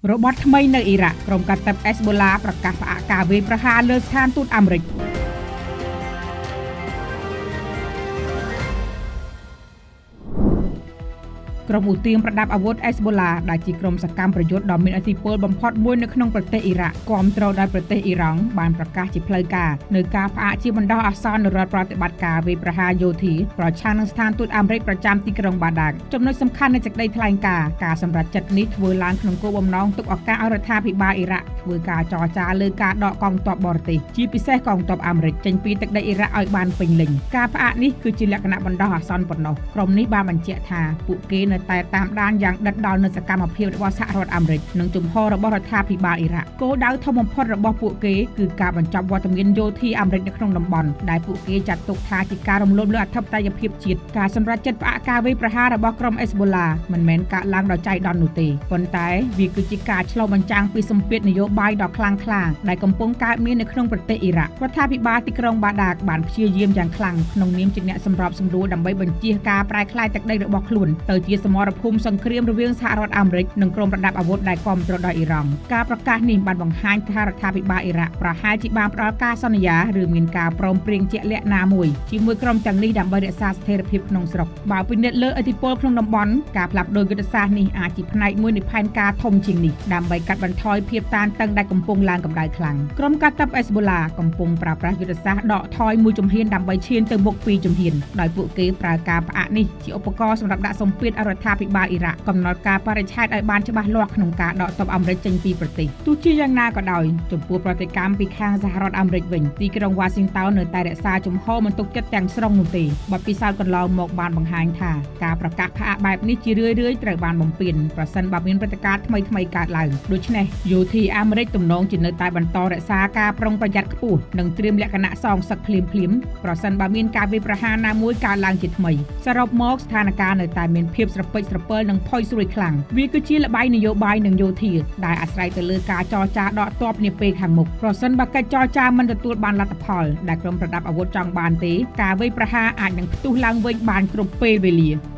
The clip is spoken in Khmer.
របត់ថ្មីនៅអ៊ីរ៉ាក់ក្រុមកាតិបអេសបូឡាប្រកាសផ្អាកការវាយប្រហារលើស្ថានទូតអាមេរិកក្រុមឧទាមប្រដាប់អាវុធអេសបូឡាដែលជាក្រុមសកម្មប្រយុទ្ធដ៏មានឥទ្ធិពលបំផុតមួយនៅក្នុងប្រទេសអ៊ីរ៉ាក់គាំទ្រដោយប្រទេសអ៊ីរ៉ង់បានប្រកាសជាផ្លូវការនៅការផ្អាកជាបណ្ដោះអាសន្ននៅរដ្ឋប្រតិបត្តិការវាយប្រហារយោធាប្រឆាំងនឹងស្ថានទូតអាមេរិកប្រចាំទីក្រុងបាដាកចំណុចសំខាន់នៃសេចក្តីថ្លែងការណ៍ការសម្រេចចិត្តនេះធ្វើឡើងក្នុងគោលបំណងទុកឱកាសឲ្យរដ្ឋាភិបាលអ៊ីរ៉ាក់ធ្វើការចរចាលើការដកកងទ័ពបរទេសជាពិសេសកងទ័ពអាមេរិកចេញពីទឹកដីអ៊ីរ៉ាក់ឲ្យបានពេញលេញការផ្អាកនេះគឺជាលក្ខណៈបណ្ដោះអាសន្នប៉ុណ្ណោះក្រុមនេះបានបញ្ជាក់ថាពួកគេនៅតែតាមដានយ៉ាងដិតដល់នូវសកម្មភាពរបស់សហរដ្ឋអាមេរិកនិងជំហររបស់រដ្ឋាភិបាលអ៊ីរ៉ាក់គោលដៅធំបំផុតរបស់ពួកគេគឺការបញ្ចប់វត្តមានយោធាអាមេរិកនៅក្នុងតំបន់ដែលពួកគេចាត់ទុកថាជាការរំលោភលើអធិបតេយ្យភាពជាតិការសម្រេចចិត្តផ្អាកការវាយប្រហាររបស់ក្រុមអេសបូឡាមិនមែនកើតឡើងដោយចៃដន្យនោះទេប៉ុន្តែវាគឺជាការឆ្លុះបញ្ចាំងពីសម្ពាធនយោបាយដ៏ខ្លាំងក្លាដែលកំពុងកើតមាននៅក្នុងប្រទេសអ៊ីរ៉ាក់រដ្ឋាភិបាលទីក្រុងបាដាកបានព្យាយាមយ៉ាងខ្លាំងក្នុងនាមជាអ្នកសម្របសម្រួលដើម្បីបញ្ជៀសការប្រែក្លាយទឹកដីរបស់ខ្លួនទៅជាសមរភូមិសង្គ្រាមរវាងសហរដ្ឋអាមេរិកនិងក្រុមប្រដាប់អាវុធដែលគាំទ្រដោយអ៊ីរ៉ង់ការប្រកាសនេះបានបង្ហាញថារដ្ឋាភិបាលអ៊ីរ៉ាក់ប្រហែលជាបានផ្ដល់ការសន្យាឬមានការព្រមព្រៀងជាក់លាក់ណាមួយជាមួយក្រុមទាំងនេះដើម្បីរក្សាស្ថិរភាពក្នុងស្រុកបើពិនិត្យលើឥទ្ធិពលក្នុងតំបន់ការផ្លាស់ប្ដូរយុទ្ធសាស្ត្រនេះអាចជាផ្នែកមួយនៃផែនការធំជាងនេះដើម្បីកាត់បន្ថយភាពតានតឹងដែលកំពុងឡើងកម្ដៅខ្លាំងក្រុមកាតាប់អេសបូឡាកំពុងប្រើប្រាស់យុទ្ធសាស្ត្រដកថយមួយជំហានដើម្បីឈានទៅមុខពីរជំហានដោយពួកគេប្រើការផ្អាកនេះជាឧបករណ៍សម្រាប់ដាក់សម្ពាធឲ្យរដ្ឋាភិបាលអ៊ីរ៉ាក់កំណត់ការបរិច្ឆេទឲ្យបានច្បាស់លាស់ក្នុងការដកទ័ពអាមេរិកចេញពីប្រទេសទោះជាយ៉ាងណាក៏ដោយចំពោះប្រតិកម្មពីខាងសហរដ្ឋអាមេរិកវិញទីក្រុងវ៉ាស៊ីនតោននៅតែរក្សាជំហរមិនទុកចិត្តទាំងស្រុងនោះទេបទពិសោធន៍កន្លងមកបានបង្ហាញថាការប្រកាសផ្អាកបែបនេះជារឿយៗត្រូវបានបំពានប្រសិនបើមានព្រឹត្តិការណ៍ថ្មីៗកើតឡើងដូច្នេះយោធាអាមេរិកទំនងជានៅតែបន្តរក្សាការប្រុងប្រយ័ត្នខ្ពស់និងត្រៀមលក្ខណៈសងសឹកភ្លាមៗប្រសិនបើមានការវាយប្រហារណាមួយកើតឡើងជាថ្មីសរុបមកស្ថានភាពនៅតែមានភាពស្រពេចស្រពិលនិងផុយស្រួយខ្លាំងវាគឺជាល្បែងនយោបាយនិងយោធាដែលអាស្រ័យទៅលើការចរចាដកទ័ពនាពេលខាងមុខប្រសិនបើកិច្ចចរចាមិនទទួលបានលទ្ធផលដែលក្រុមប្រដាប់អាវុធចង់បានទេការវាយប្រហារអាចនឹងផ្ទុះឡើងវិញបានគ្រប់ពេលវេលា។